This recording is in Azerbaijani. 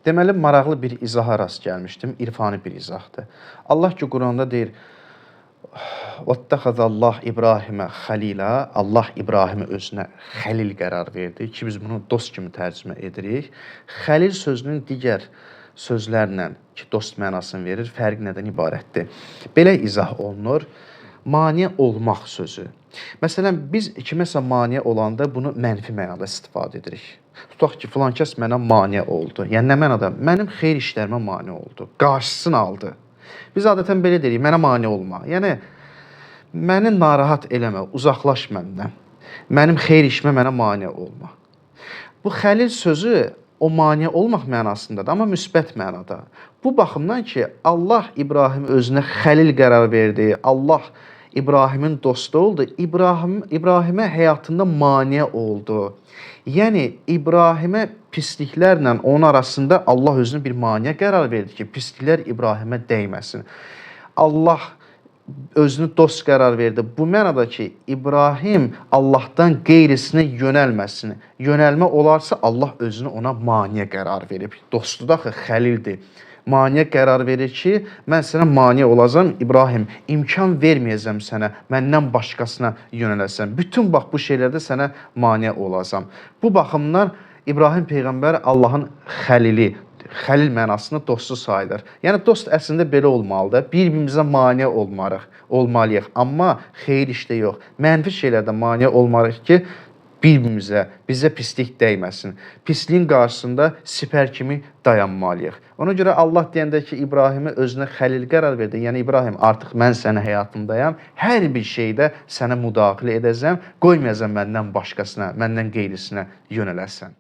Deməli maraqlı bir izaha rast gəlmişdim, irfani bir izahdır. Allah ki Quranda deyir: "Vəttəxəzəllah İbrahimə xəlila." Allah İbrahimi özünə xəlil qərar verdi ki, biz bunu dost kimi tərcümə edirik. Xəlil sözünün digər sözlərlə ki, dost mənasını verir, fərqi nədən ibarətdir? Belə izah olunur. Mane olmaq sözü. Məsələn, biz kiməsə mane olanda bunu mənfi mənada istifadə edirik. Tutaq ki, filan kəs mənə mane oldu. Yəni nə mənada? Mənim xeyir işlərimə mane oldu. Qarşısını aldı. Biz adətən belə deyirik, mənə mane olma. Yəni məni narahat eləmə, uzaqlaş məndən. Mənim xeyir işimə mənə mane olma. Bu xəlil sözü o mane olmaq mənasındadır, amma müsbət mənada. Bu baxımdan ki, Allah İbrahim özünə xəlil qərar verdi. Allah İbrahimin dostu oldu. İbrahimə həyatında mane oldu. Yəni İbrahimə pisliklərlə onun arasında Allah özünə bir maneə qərar verdi ki, pisliklər İbrahimə dəyməsin. Allah özünü dost qərar verdi. Bu mənada ki, İbrahim Allahdan qeyrisinə yönəlməsin. Yönəlmə olarsa Allah özünü ona maneə qərar verib. Dostu da axı xəlildir. Maneə qərar verir ki, mən sənə mane olacam İbrahim, imkan verməyəcəm sənə, məndən başqasına yönələsən. Bütün bax bu şeylərdə sənə mane olacam. Bu baxımdan İbrahim peyğəmbər Allahın xəlili, xəlil mənasında dostu sayılır. Yəni dost əslində belə olmalıdır. Bir-birimizə mane olmarıq, olmalıyıq. Amma xeyir işdə yox, mənfi şeylərdə mane olmarıq ki, bir-birimizə, bizə pislik dəyməsin. Pisliyin qarşısında sipər kimi dayanmalıyıq. Ona görə Allah deyəndə ki, İbrahimi özünə xəlil qərar verdi. Yəni İbrahim, artıq mən sənin həyatındayam. Hər bir şeydə sənə müdaxilə edəcəm. Qoymayacam məndən başqasına, məndən qeyrisinə yönələsən.